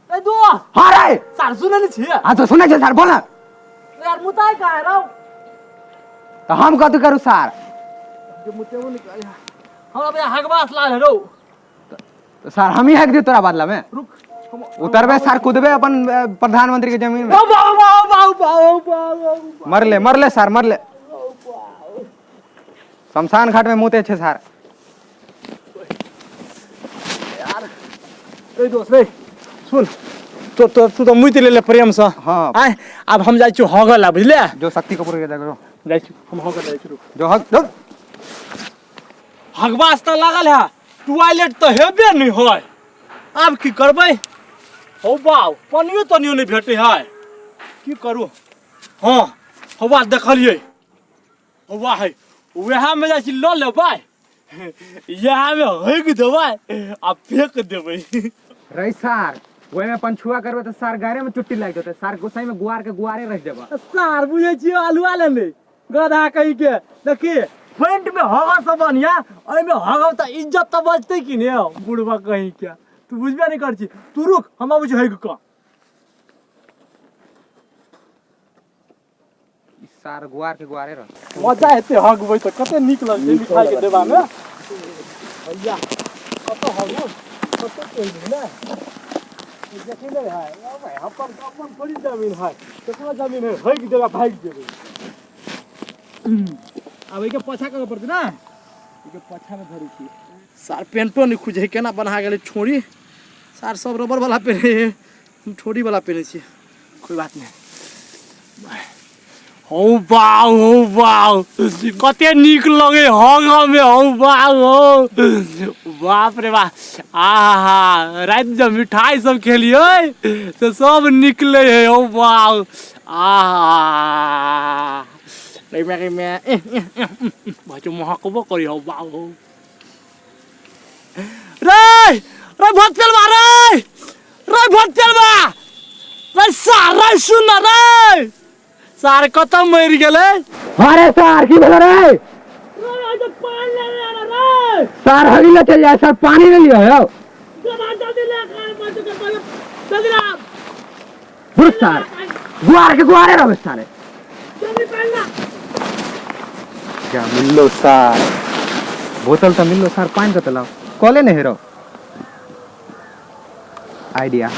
ए दोस्त। हाँ रे। सार सुनै नै छियै? हाँ तो सुनै छियै सार, बोल ना। यार मुताय कहाँ है रौ? तो हम कथी करू सार? जे मुतेबो नहीं करे। हमरा भैया हगबास लाल है रौ। तो सार हम ही हक दियो तोरा बदला में। रुक, उतरबे सार, कूदबे अपन प्रधानमंत्री के जमीन में। बाऊ, बाऊ, बाऊ, बाऊ, बाऊ, बाऊ, बाऊ। मरले, मरले सार, मरले। शमशान घाट में मुते छे सार। यार, ए दोस्त रे, सुन, तो तो तू तो मुति लेले प्रेम से। हाँ। आय, अब हम जाइ छी हगल ला, बुझले? जो शक्ति कपूर के देखो। जाइ छी, हम हगल जाइ छी, रुक। जो हग, जो। हगबास तऽ लागल है, टॉयलेट तऽ हेबे नहीं है, आब की करबै? हौ बाउ, पानियो तानियो नहीं भेटै है, की करू? हाँ, हौवा देखलियै, हौवा है, वएह में जाइ छी लऽ लेबै, इएह में हगि देबै आ फेंक देबै। रे सार, ओहि में पंछुआ करबै तऽ सार गारे में चुट्टी लागि जेतै सार, गोसाई में गुआर के गुआरे रहि जेबै। सार बुझै छियै आलुआ लेने गधा कही के, देखी पेंट में हवा सब बढ़िया, एहिमे हगब तऽ इज्जत तऽ बचतै कि ने बुढ़बा कहीं के। तू बुझबे नहीं कर छी, तू रुक, हम अबै छी हगि कऽ। ई सार गुआर के गुआरे रह। मजा हेतै हगबै तऽ, कते नीक लगतै मिठाई के देबा में। भैया कतऽ हगू, कतऽ कोइ ने देखै नहि है। ओ भाई, अपन अपन थोड़ी जमीन है, केकरो जमीन है, हगि देबा भागि जेबै। आब एहिके पाछा करऽ पड़तै ने, एहिके पाछामे धरै छी। सार पेंटो नहि खुजै, केना बन्हा गेलै छोड़ी। सार सब रबर वाला पेन्है है, हम छोड़ी वाला पेन्है छियै। कोई बात नहीं। हौ बाउ, हौ बाउ, कते नीक लगे हगमे। हौ बाउ, हौ बाप रे बा, आहा राति जब मिठाई सब खेलियै से सब निकले है। हौ बाउ, आहा रे रे भाई महकबो करी। हौ बाउ, हौ रे रे भत्तेलबा, रे रे भत्तेलबा, रे सार, रे सुन न रे सार, कतऽ मरि गेलै? अरे सार की भेलो रे? सार हगी ले चल जाए सार, पानी ले लियो हो। बुढ़ सार गुआर के गुआरे रहे सारे। क्या मिललो सार? बोतल तो मिललो सार, पानी कतऽ लाओ? कॉले नहीं हेरो। आइडिया।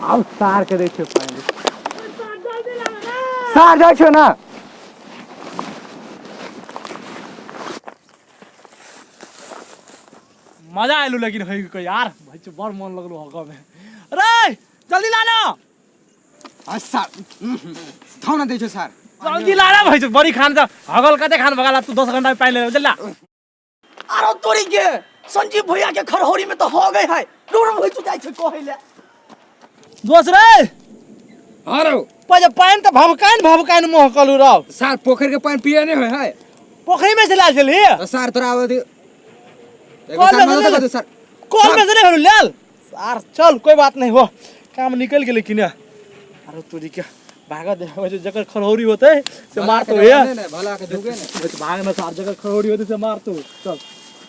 आब सार के दै छै पानि। सार जाइ छौ ना? मजा आयलो लेकिन हगि के यार, भाई बड़ मन लगलो हगऽ में। रे जल्दी ला ना। आ सार थाउ ना दै छौ सार। जल्दी ला रे भाई, बड़ी खान त हगल कते खान भगाला तू, 10 घंटा में पानि ले जल्दी ला। आरो तोरी के संजीव भैया के खरहोरी में तो हो गए है, रोड में हो जाय छै कहै ले। दोस रे। अरे पहिले पानि तऽ भभकानि भभकानि महकलू रौ। सार पोखरि के पानि पिए नहीं होय है। पोखरि में से लायल छलही? तो सार तोरा आबै दे। कॉल में से मदद सार, कॉल में से नहीं लायल सार। चल कोई बात नहीं, हो काम निकल गेलै कि ने। अरे तोरी के भागा दे, वैसे जकर खरहोरी होतै से मारतो हे। नहीं भला के झुके नहीं। वैसे भाग ना सार, जकर खरहोरी होतै से मारतो। चल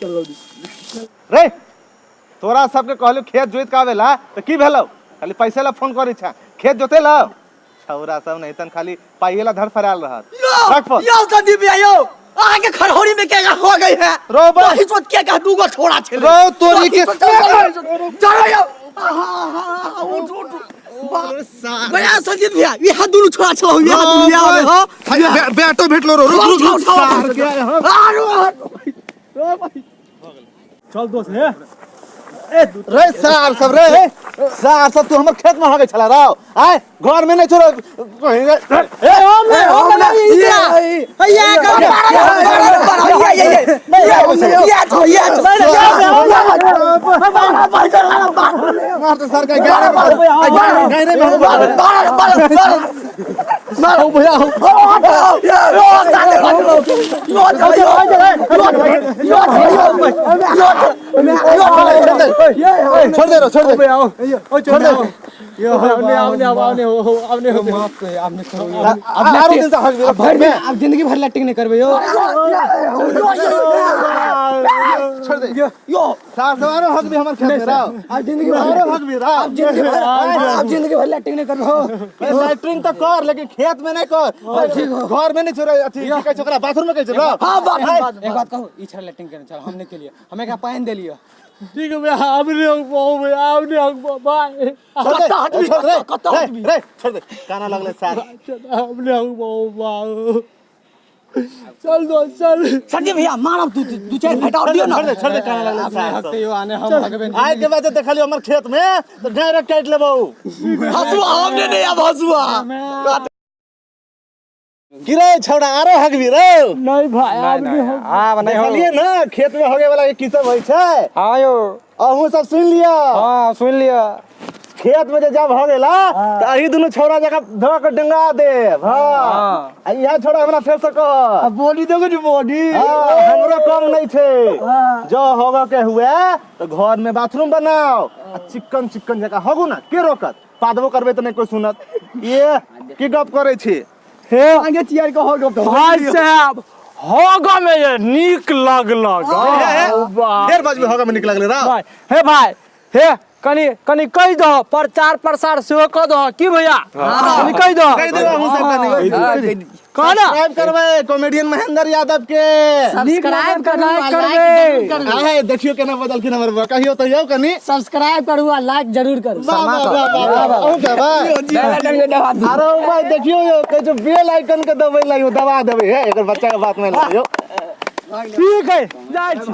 चल रौदी। रे तोरा सबके कहलू खेत जोइत के आवेला तो की भेलौ? खाली पैसे ला फोन करै छा, खेत जोते ला छौरा सब नहीं तन खाली पाइये ला धर फराल रहत। रख फोन। यो संदीप भैया यो, अहाँ के खरहोरी में के हो गई है? रो बा। दही चोट के का दूगो छोड़ा छेले। रो तोरी के। चलो यो। आहा, आहा, उठ, उठ। भैया संदीप भैया, यहाँ दुनू छोड़ा छलो, यहाँ दुनू यहाँ आवे, हाँ। बेटो भेटलो रो, रुक रुक रुक। सार के आरो, आरो। चल दोस्त हे। रे सार सब, रे सार सब, तू हमर खेत में हगे छला राव, आय घर में नहीं छोड़ो कहीं। ए हम नहीं, हम नहीं, ये कर, ये ये ये ये छो, ये छो। मार तो सर का गाने गाने में मारो भैया, छोड़ दे रो, छोड़ दे, छोड़ दे। यो आब नहि आब, आब नहि हो, आब नहि हो। माफ कर, आब नहीं करू। आरो दिन से हगबी अब भर दिन, अब जिंदगी भर लैट्रिन नहीं करबे यो। छोड़ दे। यो। सार सब आरो हगबी हमर खेत में रहो। अब जिंदगी भर, आरो हगबी रहो। अब जिंदगी भर, अब जिंदगी भर लैट्रिन नहीं करबे हो। लैट्रिन तो कर, लेकिन खेत में नहीं कर, घर में नहीं छोड़। अथी की कहै छै ओकरा, बाथरूम में कहै छै रहो। हां, बात एक बात कहू, ई छड़ लैट्रिन करने चल, हमने के लिए हमें क्या पानी दे लियो। ठीक है भैया, आब नहि हगबो भैया, आब नहि हगबो भाई। छोड़ दे। कत्ता हटबी, छोड़ दे। कत्ता रे, हटबी। रे, छोड़ दे, काना लगले सार। आब नहि हगबो बाबू, चल दो चल। संजीव भैया, मारब तू दू चार फेटा और दियो ना। छोड़ दे, छोड़ दे, काना लगले अब सार नहीं सब। हकते यो, आने हम हकबे नहीं। आइ के बाद जे देखलियो हमर खेत में तो डायरेक्ट काटि लेबौ। हसुआ हमने नहीं, अब हसुआ की रे छौड़ा, आरो हगबी रे? नहीं भाई, आब नहीं हगबो। आब नहीं हो। देखलियै ने खेत में हगे वाला के की सब होइ छै? हाँ यो। अहूँ सब सुनि लिअ। हाँ, सुन लिया। खेत में जे जब हो गेला तऽ एही दुनू छौड़ा जकाँ धऽ के डेंगा देब। हाँ, आ इएह छौड़ा हमरा फेर से कह बॉडी देखो जी, बॉडी। हाँ, हमरो कम नहीं छै। जो होगा के हुए तो घर में बाथरूम बनाओ आ चिकन चिकन जकाँ हगू ना, के रोकत? पादबो करबै तऽ नहि कोइ सुनत। ये की गप करै छी? हे। आगे चियर के हो गप। भाई साहब, होगा में ये नीक लगलक। फेर बजबै होगा में निक लगलै रा। भाई, हे भाई, हे कनी कनी कहि दह, प्रचार प्रसार सेहो कऽ दह। की भैया, कनी कहि दह। कहि देबै अहूँ सब कनि। कह ना। सब्सक्राइब करबै कॉमेडियन महेंद्र यादव के। सब्सक्राइब करू आ करबै। लाइक जरूर करू। आहे देखियो केना बदलखिन हमर बौआ, कहियो तऽ यौ कनि। सब्सक्राइब करू आ लाइक जरूर करू। वाह वाह वाह वाह वाह, अहूँ कहबै? अरे भाई देखियो यौ, कहै छै बेल आइकन के दबै ला यौ, दबा देबै। हे, एकर बच्चा के बात मानि लियौ। ठीक है, जाइ छी।